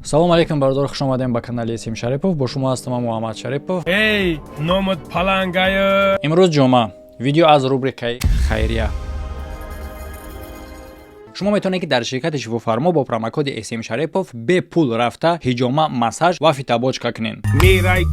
Салому алейкум, бародар, хуш омадем ба канали Сим Шарипов. Бо шумо ҳастам ман, Муҳаммад Шарипов. Эй, номат палангая. Имрӯз ҷумъа, видео аз рубрикаи хайрия. Шумо метавонед, ки дар ширкати Шифофармо бо промокоди СМ Шарипов бепул рафта, ҳиҷома, массаж ва фитобочка кунед. Мерай,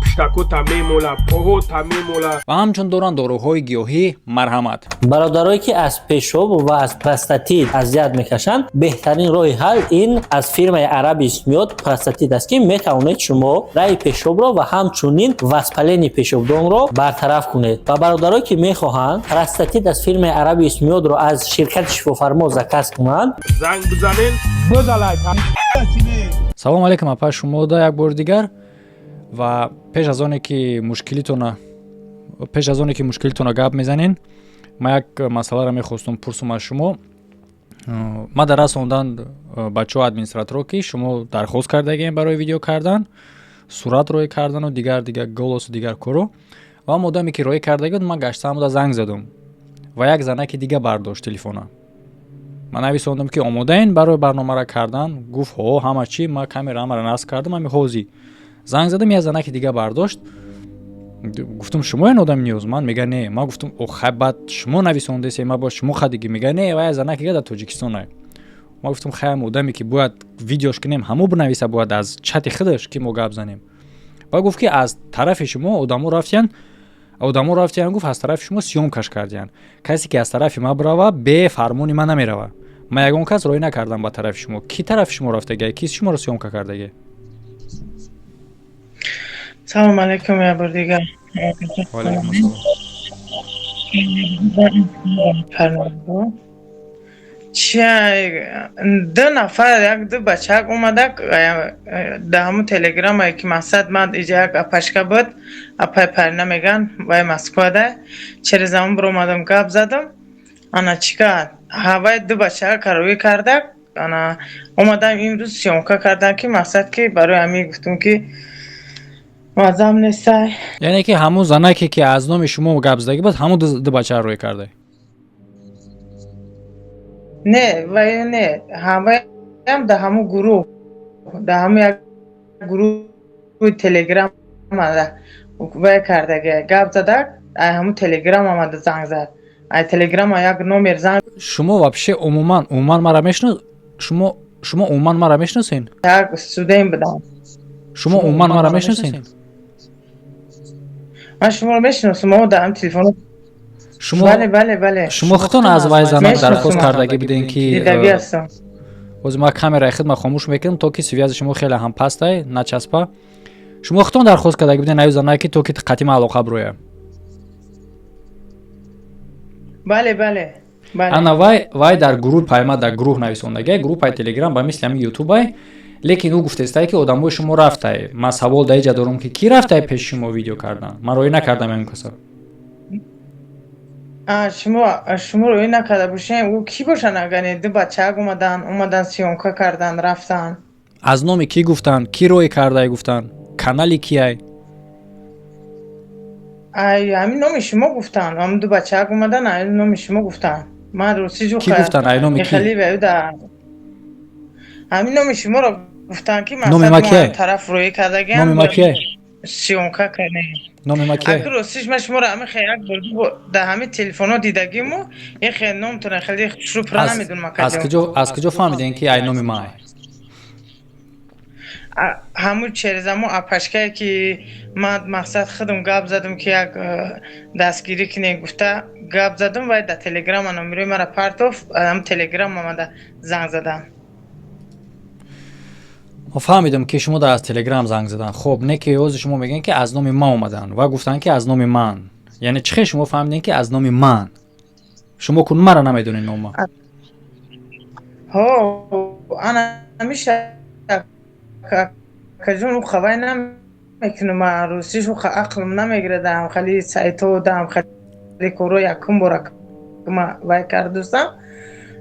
пиштакота мемола, поҳота мемола. Ва ҳамчун доранд доруҳои гиёҳӣ, марҳамат. Бародарое, ки аз пешоб ва аз простатит азият мекашанд, беҳтарин роҳи ҳал ин аз фирмаи Арабис миёд простатит аст, ки метавонед шумо раи пешобро ва ҳамчунин воспаление пешобдонро бартараф кунед. Ва бародарое, ки мехоҳанд простатит аз фирмаи Арабис миёдро аз ширкати Шифофармо заказ кунанд, занг бизанен, бизалай. Салому алейкум, апа, шумода як бори дигар. Ва пеш аз оне ки мушкилитона гап мезанен, ман як масъаларо мехостум пурсум аз шумо. Ман дар расондан бачаҳо, администраторо, ки шумо дархост кардагием барои видео кардан, сурат роӣ кардану дигар дигар, голосу дигар коро. Ва модаме ки роӣ кардаги буд, ман гаштаам буда, занг задум ва як занаки дига бардошт телефона. Ман нависондам, ки омодаен барои барномаро кардан. Гуфт: «Ҳо, ҳама чӣ, ман камера ҳамаро насб кардам, ҳами ҳозир». Занг задам, як занаки дига бардошт. Гуфтам: «Шумоен одами ниёзманд?» Мега: «Не». Ман гуфтам: «Хай, баъд шумо нависондесе, ма бояд шумо хадиги». Мега: «Не, ва як занаки дига дар Тоҷикистон». Ма гуфтам: «Хайам, одаме ки бояд видеош кунем, ҳамо бинависа бояд аз чати худаш, ки мо гап занем». Ва гуфт, ки аз тарафи шумо одамо рафтиян, одамо рафтиян, гуфт, аз тарафи шумо съёмкаш кардиян. Касе ки аз тарафи ма бирава, бе фармони ман намерава. Ман ягон кас роҳӣ накардам ба тарафи шумо. Ки тарафи шумо рафтагия? Ки шуморо съёмка кардагия? Салом алейкум як бор дигар. Ваалайкум ассалом. Парнамбо. Чи, ду нафар, як ду бачак омадак дар ҳамун телеграмае, ки мақсад ман иҷа як апашка буд, апай Парина меган, вай Москвада, через ҳамун биромадам, гап задам. Ана чӣ кард, ҳавай ду бачака роӣ кардак. Ана омадам, имрӯз съёмка кардам, ки мақсад ки барои ҳамин гуфтум, ки муаззам нестай. Яъне ки ҳамун занаке, ки аз номи шумо гап задагӣ буд, ҳамун ду бачаро рӯй карда? Не, вай не, ҳаваям дар ҳамун гурӯҳ, дар ҳамун як гурӯҳи телеграм вай кардаги, гап задак, ай ҳамун телеграм омада занг зад, ай телеграма як номер занг. Шумо вообще умуман мара мешинос? Шумо умуман мара мешиносен? Як студент будам. Шумо умуман мара мешиносен? Ман шуморо мешиносам, мо дар ҳам телефон. Шумо Бале, бале, бале. Шумо худтон аз вай занак дархост кардагӣ будем, ки Дидагӣ ҳастам. Ҳозир ман камераи худма хомӯш мекунам, то ки связи шумо хеле ҳам пастай начаспа. Шумо худтон дархост кардагӣ будем аю занак, ки то ки қатима алоқа бироя? Бале, бале. Ана вай дар гурӯҳ пайма, дар гурӯҳ нависондагия, группаи телеграм ба мисли ҳамин ютубай. Лекин ӯ гуфтестай, ки одамои шумо рафтай. Ман савол дар иҷа дорам, ки кӣ рафтай пеши шумо видео кардан? Ман роӣ накардам ягон касро. Шумо роӣ накарда бошем, ӯ кӣ бошанд, агар не ду бачаак омадан, съёмка кардан, рафтан. Аз номи кӣ гуфтанд? Кӣ роӣ кардай гуфтанд? Канали кияй? Ай ҳамин номи шумо гуфтанд. Ҳамин ду бачаак омадан, ай номи шумо гуфтанд. Ман рости ҷу Кӣ гуфтанд? Ай номи кӣ? Ҳамин номи шуморо гуфтанд, ки Номи ма кияй? Тараф роӣ кардагиам. Номи ма кияй? Съёмка кардем. Номи ма кияй? Аки ростиш, ман шуморо ҳамин хел як бор дар ҳамин телефонҳо дидагиму, ин хел номтона хеле хушрӯ пура намедонам. Аз куҷо фаҳмидем, ки ай номи май? Ҳамун через ҳамун апашкае, ки ман мақсад худам гап задам, ки як дастгирӣ кунем гуфта гап задам, вай дар телеграма номерои мара партоф, ҳам телеграм омада занг задам. Ма фаҳмидам, ки шумо дар аз телеграм занг задан. Хоб, не ки ҳозир шумо мегӯед, ки аз номи ман омаданд ва гуфтанд, ки аз номи ман. Яъне чӣ хел шумо фаҳмидем, ки аз номи ман? Шумо кун мара намедонед нома. Ҳо, ана ҳамиша, акаҷон, ӯ хабар намекунам, ман ростиш ӯ ақлам намегирад. Даам хали сайтҳо, даам хали корро якум бора ма вай кардустам,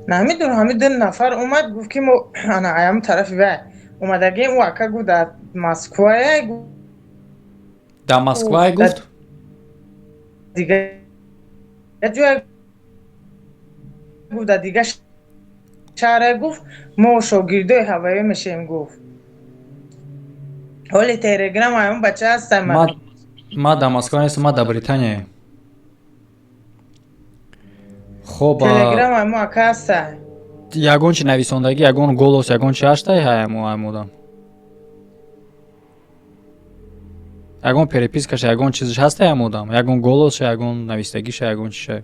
намедонам. Ҳамин ду нафар омад, гуфт, ки мо ана аям тарафи вай омадагием. Ӯ ака гуфт, дар Москвае. Дар Москвае гуфт? Дигар ҷое гуфт, дар дигар шаҳре гуфт, мо шогирдои ҳавоӣ мешавем, гуфт. Ҳоли Телеграм ҳамон бача ҳастам. Ма дар Москва нестам, ма дар Британияем. Хоб, Телеграм ҳамо ака ҳаста. Ягон чи нависондагӣ, ягон голос, ягон чи ҳаштай ҳамо одам? Ягон перепискаша, ягон чизаш ҳастай ҳамо одам? Ягон голосша, ягон навистагиша, ягон чиша?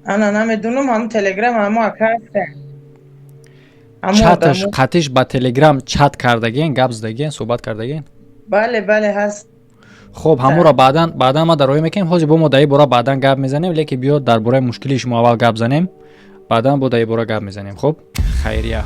Ана намедунам, ҳамон Телеграм ҳамо ака ҳаста. Чаташ қатиш ба Телеграм чат кардагиен, гап задагиен, суҳбат кардагиен? Бале, бале, ҳаст. Хоб, ҳамуро баъдан ма дароӣ мекунем. Ҳозир бо мо дар ин бора баъдан гап мезанем, лекин биё дар бораи мушкилии шумо аввал гап занем, баъдан бо дар ин бора гап мезанем. Хоб, хайрия.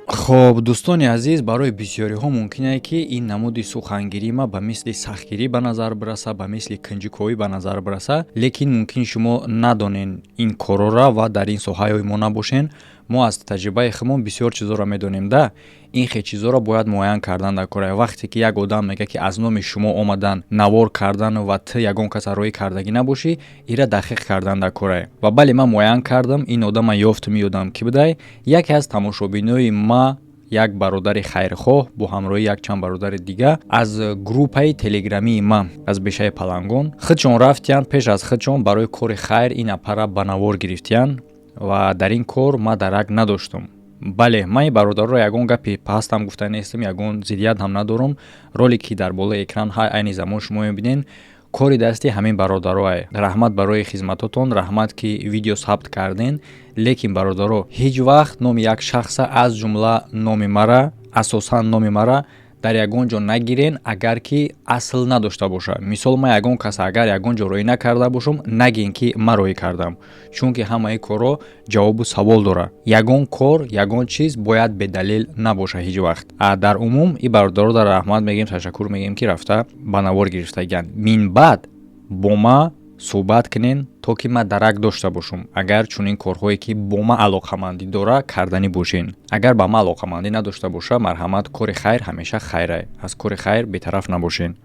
Хоб, дӯстони азиз, барои бисёриҳо мумкин е ки ин намуди сухангирии ма ба мисли сахтгирӣ ба назар бираса, ба мисли кунҷиковӣ ба назар бираса, лекин мумкин шумо надонен ин корора ва дар ин соҳаҳои мо набошен. Мо аз таҷрибаи худмон бисёр чизоро медонем да, ин хел чизоро бояд муайян кардан дар кора. Вақте ки як одам мегӯяд, ки аз номи шумо омадан навор кардан ва ту ягон каса роҳӣ кардагӣ набошӣ, ира дақиқ кардан дар кора. Ва бале, ман муайян кардам, ин одама ёфтум, ин одам кӣ будай? Яке аз тамошобинои ма, як бародари хайрхоҳ бо ҳамроҳи якчанд бародари дига аз группаи телеграмии ма, аз Бешаи Палангон, худшон рафтиянд, пеш аз худшон барои кори хайр ин апара ба навор гирифтиянд ва дар ин кор ма дарак надоштум. Бале, ман ин бародарро ягон гапи пастам гуфта нестам, ягон зиддият ҳам надорам. Ролик ки дар болои экран ҳай айни замон шумо мебинед, кори дасти ҳамин бародарое. Раҳмат барои хизматотон, раҳмат ки видео сабт карден, лекин бародаро, ҳеҷ вақт номи як шахса, аз ҷумла номи мара, асосан номи мара дар ягон ҷо нагирен, агар ки асл надошта боша. Мисол, ман ягон кас агар ягон ҷо роҳӣ накарда бошам, нагин ки ман роҳӣ кардам, чунки ҳамаи корҳо ҷавобу савол дорад. Ягон кор, ягон чиз бояд бедалел набоша ҳеҷ вақт. А дар умум и бародаро дар раҳмат мегӯем, ташаккур мегӯем, ки рафта ба навор гирифтагианд. Минбаъд бо ма суҳбат кунен, то ки ман дарак дошта бошам, агар чунин корҳое ки бо ма алоқамандӣ дора карданӣ бошен. Агар ба ма алоқамандӣ надошта боша, марҳамат, кори хайр ҳамеша хайрае, аз кори хайр бетараф набошен.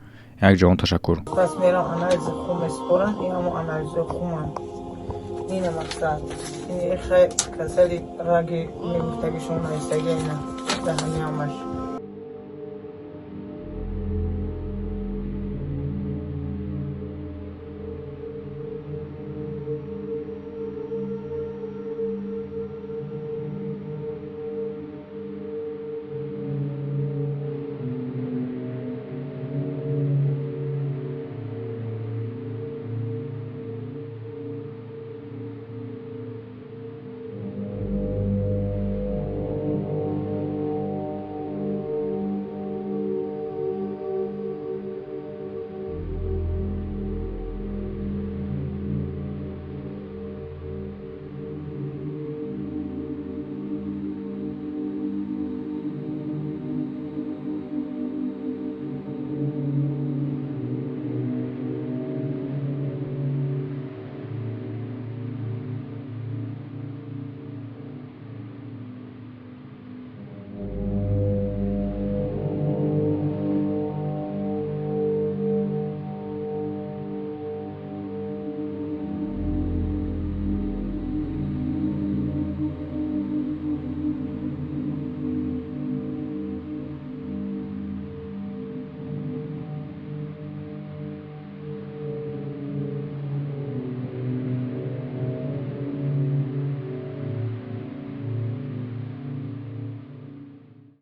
Як ҷаҳон ташаккур. Пас мерам анализи хун месупоранд, ин ҳамо анализҳои хунанд. Ина мақсад. Ин хай касали раги мегуфтагишон навистаги ина дар ҳами ҳамаш.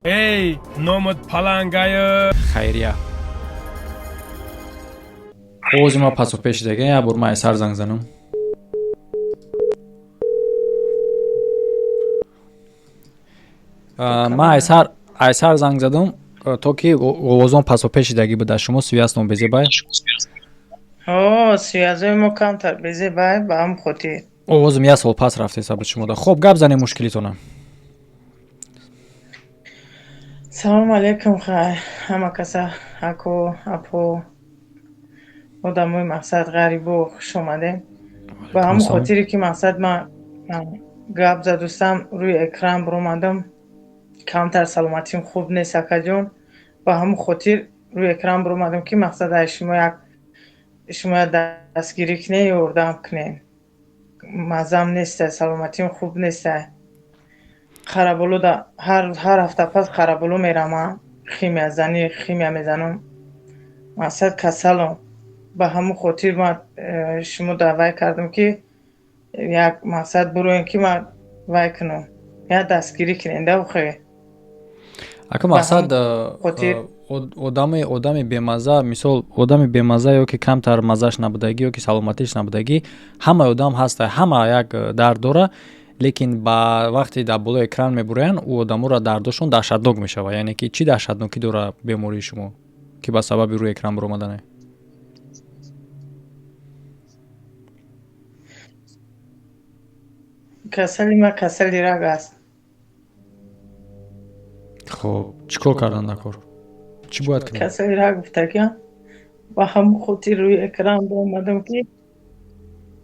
Эй, номат палангая. Хайрия. Овози ма пасу пеш дега, як бор ман сар занг занам. Ман айсар занг задам, то ки овозон пасу пешидагӣ буда, шумо связтон безебай? О, связои мо камтар безебай, ба ҳам хотир. Овозам як сол пас рафтеса буд шумода. Хоб, гап занем мушкилитона. Салому алейкум, хай ҳама каса, ако, апо, одамои мақсад ғарибо, хуш омадем. Ба ҳамон хотире ки мақсад ман гап задустам, рӯи экран биромадам, камтар саломатим хуб нест, акаҷон. Ба ҳамон хотир рӯи экран биромадам, ки мақсад ай шумо як шумо дастгирӣ кунем, ёрдам кунем. Мазам неста, саломатим хуб неста. Қарабулуда ҳар ҳафта пас Қарабулу мерама, химия занӣ, химия мезанам. Мақсад касалам. Ба ҳамон хотир ман шумо даъвай кардам, ки як мақсад буроем, ки ман вай кунам, як дастгирӣ кунем да охе. Ака, мақсад, одами бемаза, мисол, одами бемаза ё ки камтар маззаш набудагӣ, ё ки саломатиш набудагӣ, ҳамаи одам ҳаста, ҳама як дард дора, лекин ба вақте дар болои экран мебуроянд, ӯ одаморо дардошон даҳшатнок мешавад. Яъне ки чӣ даҳшатнокӣ дора бемории шумо, ки ба сабаби рӯи экран буромадане? Касали ма касали раг аст. Хоб, чӣ кор кардан дар кор, чӣ бояд кунем? Касали раг гуфтагиам, ба ҳамон хотир рӯи экран баромадам, ки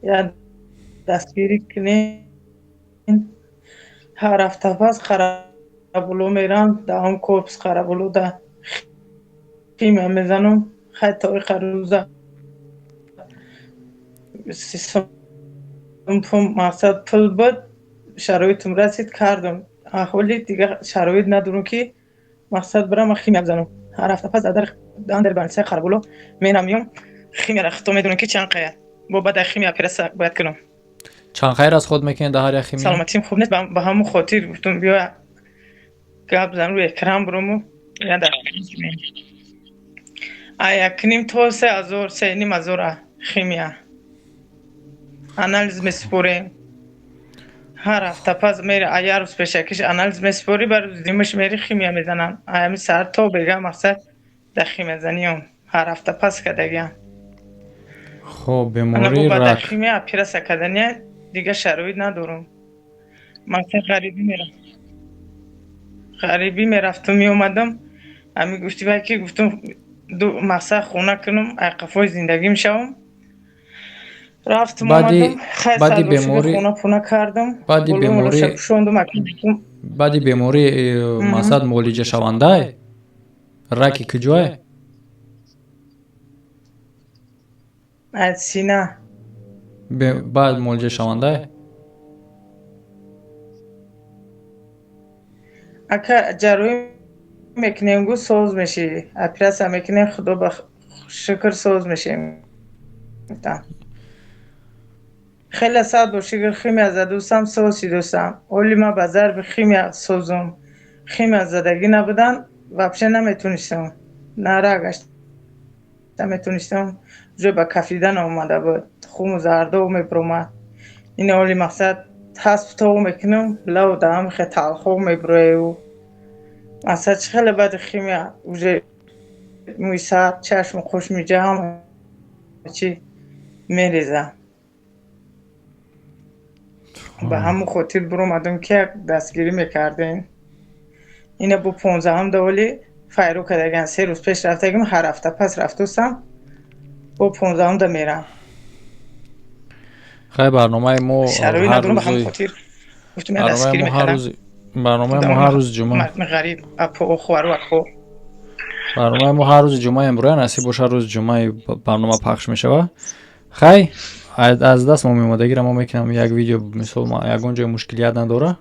як дастгирӣ кунем. Ҳар ҳафта пас Қарабуло мерам, дар ҳам корпус Қарабулода химия мезанам. Хай, то иқа рӯза мақсад пул буд, шароитам расид, кардам. Ҳоли дига шароит надорам, ки мақсад бирам химия бизанам. Ҳар ҳафта пас дар больницаи Қарабуло мерам, миём, химияра хито медонам, ки чанд қая бо баъд химия оператсия бояд кунам. Чанд хайр аз худ мекунед дар ҳар як химия? Саломатим хуб нест, ба ҳамон хотир гуфтам, биё гап зан, рӯи экран бурому. Якним то 3000, 3500 химия, анализ месупорем. Ҳар ҳафта пас мери, як рӯз пешакиш анализ месупорӣ, ба рӯзи димаш мери, химия мезанам. Ами саҳар то бега мақсад дар химиязаниём, ҳар ҳафта пас кардагиам. Хоб, бемории рак. Химия оператсия кардания дига шароит надорам. Мақсад ғарибӣ мерам, ғарибӣ мерафтум, меомадам. Ами гуфти вай, ки гуфтум, мақсад хона кунам, айқафои зиндагӣ мешавам. Рафтум, омадам, хона пуна кардам. Баъди беморӣ, баъди беморӣ мақсад муолиҷашавандай раки куҷое? Аз сина. Баъд муолиҷашавандай? Ака, ҷарроҳӣ мекунем, гу соз мешӣ, оператсия мекунем, худо ба шукр, соз мешем. Хеле сад бо шукр, химия задусам, соз шидусам. Оли ма ба зарби химия созум. Химия задагӣ набудан, вообще наметунистам, нарагашт наметунистам, уже ба кафидан омада буд, хуму зардо мебуромад. Ин оли мақсад ҳасб тов мекунам, лав даам хе талхо мебуроеву. Мақсад чӣ хеле баъди химия уже мӯи сар, чашму қушмиҷа, ҳама чи мереза. Ба ҳамон хотир буромадам, ки як дастгирӣ мекардем. Ина бо 15-ум даволи файрӯ кардаган, 3 рӯз пеш рафтагим, ҳар ҳафта пас рафтусам, бо 15-ум да мерам. Хай, барномаи мо шароит надорам, ба ҳамон хотир гуфтум, як дастгирӣ мекардам. Барномаи мо ҳар рӯзи ҷумъа Мардуми ғариб, апо, хоҳару акҳо. Барномаи мо ҳар рӯзи ҷумъа имрӯя, насиб бошад, рӯзи ҷумъаи барнома пахш мешавад. Хай, аз даст мо меомадагиро мо мекунам. Як видео, мисол, ягон ҷои мушкилият надора.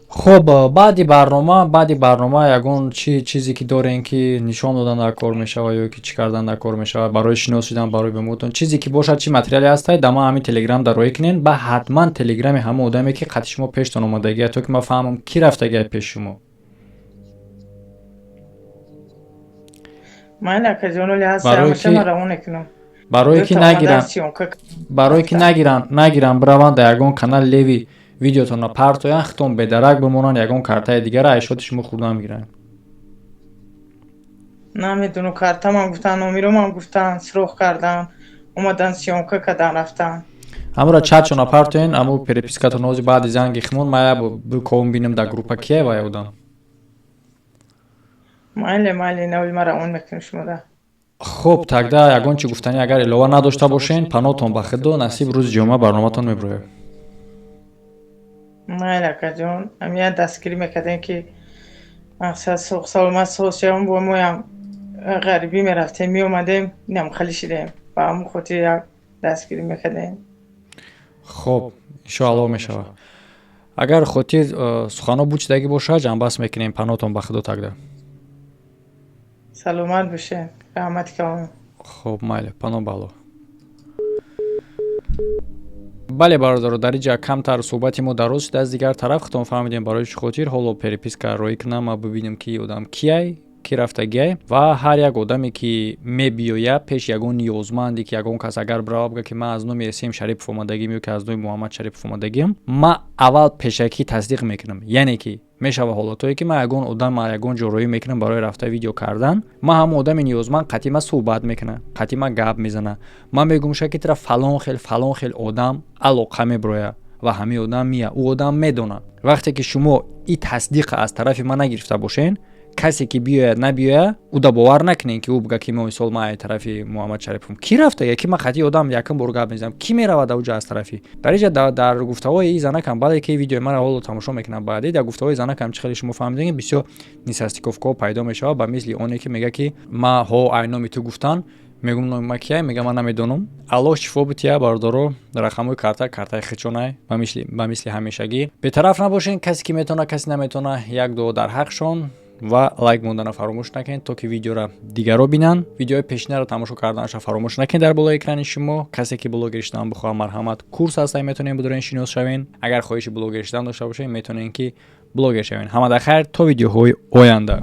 Хуб, баъди барнома ягон чи чизе ки дорем, ки нишон додан дар кор мешавад ё ки чӣ кардан дар кор мешавад барои шинос шудан, барои беморотон чизе ки бошад, чи материале ҳастай, да ма ҳамин телеграм дар роҳӣ кунен. Ба ҳатман телеграми ҳамон одаме, ки қати шумо пештон омадагия, то ки ман фаҳмам, ки рафтагия пеши шумо. Майли, акаҷоноли, ҳаст, ҳамаша ман равон мекунам. Барое ки нагиранд, бираванд дар ягон канал левый видеотонро партоянд, хитон бедарак бимонанд, ягон картаи дигара айшоти шумо хӯрдан мегиранд. Намедонам, картамам гуфтан, номеромам гуфтан, суроғ кардан, омадан, съёмка кардан, рафтан. Ҳамура чатшона партоен, аму перепискатон. Ҳози баъди занги химон мая биковм, бинем дар группа кия вай одам. Майли, майли, нави ма равон мекунем шумода. Хуб, тогда ягон чи гуфтанӣ агар илова надошта бошен, панотон ба худо, насиб, рӯзи ҷумъа барноматон мебурояд. Майли, акаҷон, ҳамия дастгирӣ мекардем, ки мақсад саломат соз шавам. Бо моям ғарибӣ мерафтем, меомадем, инам хали шидем, ба ҳамон хотир як дастгирӣ мекардем. Хоб, иншоалло, мешавад. Агар хотир суханҳо бучидагӣ бошад, ҷамъбаст мекунем. Паноҳтон ба Худо тогда. Саломат бошед, раҳмати калон. Хоб, майли, паноҳ ба Аллоҳ. Бале, бародаро, дар инҷа камтар суҳбати мо дароз шуд. Аз дигар тараф худтон фаҳмидем барои чӣ хотир. Ҳоло переписка роӣ кунам, ма бибинем, ки одам кияй, ки рафтагиай. Ва ҳар як одаме, ки мебиёяд пеш ягон ниёзманде, ки ягон кас агар бирава бигӯяд, ки ман аз номи Эсем Шарипов омадагим ё ки аз номи Муҳаммад Шарипов омадагиам, ман аввал пешакӣ тасдиқ мекунам. Яъне ки мешава ҳолатҳое, ки ман ягон одам ягон ҷо роӣ мекунам барои рафта видео кардан, ман ҳамон одами ниёзманд қатъи ман суҳбат мекунад, қатъи ман гап мезанад, ман мегӯям, ша ки тира фалон хел, фалон хел одам алоқа мебирояд ва ҳамин одам мия, ӯ одам медонад. Вақте ки шумо и тасдиқа аз тарафи ман нагирифта бошен, касе ки биёяд, набиёяд, ӯда бовар накунед, ки ӯ бига, ки мисол, ман ай тарафи Муҳаммад Шариповам. Ки рафта, ки ман қатъи одам якум бор гап мезанам, ки меравад ауҷа аз тарафи дар инҷа. Дар гуфтаҳои занакам, баъде ки видеои маро ҳоло тамошо мекунам, баъде дар гуфтаҳои занакам, чӣ хеле шумо фаҳмидем, бисёр несостыковка ҳо пайдо мешавад, ба мисли оне ки мега, ки ма ҳо ай номи ту гуфтан. Мегӯм, номи ма кияй? Мега, ман намедонам. Аллоҳ шифо бития, бародаро. Рақамҳои карта, картаи хичонай, ба мисли ҳамешагӣ бетараф набошен. Касе ки метавона, касе наметавона, як дуо дар ҳақшон ва лайк мондана фаромӯш накунед, то ки видеоро дигарро бинанд. Видеои пешинаро тамошо карданаша фаромӯш накунед. Дар болои экрани шумо, касе ки блогер шудан бихоҳад, марҳамат, курс ҳастай, метавонед бидорен, шинос шавен. Агар хоҳиши блогер шудан дошта бошед, метавонед, ки блогер шавен. Ҳамада хайр, то видеоҳои оянда.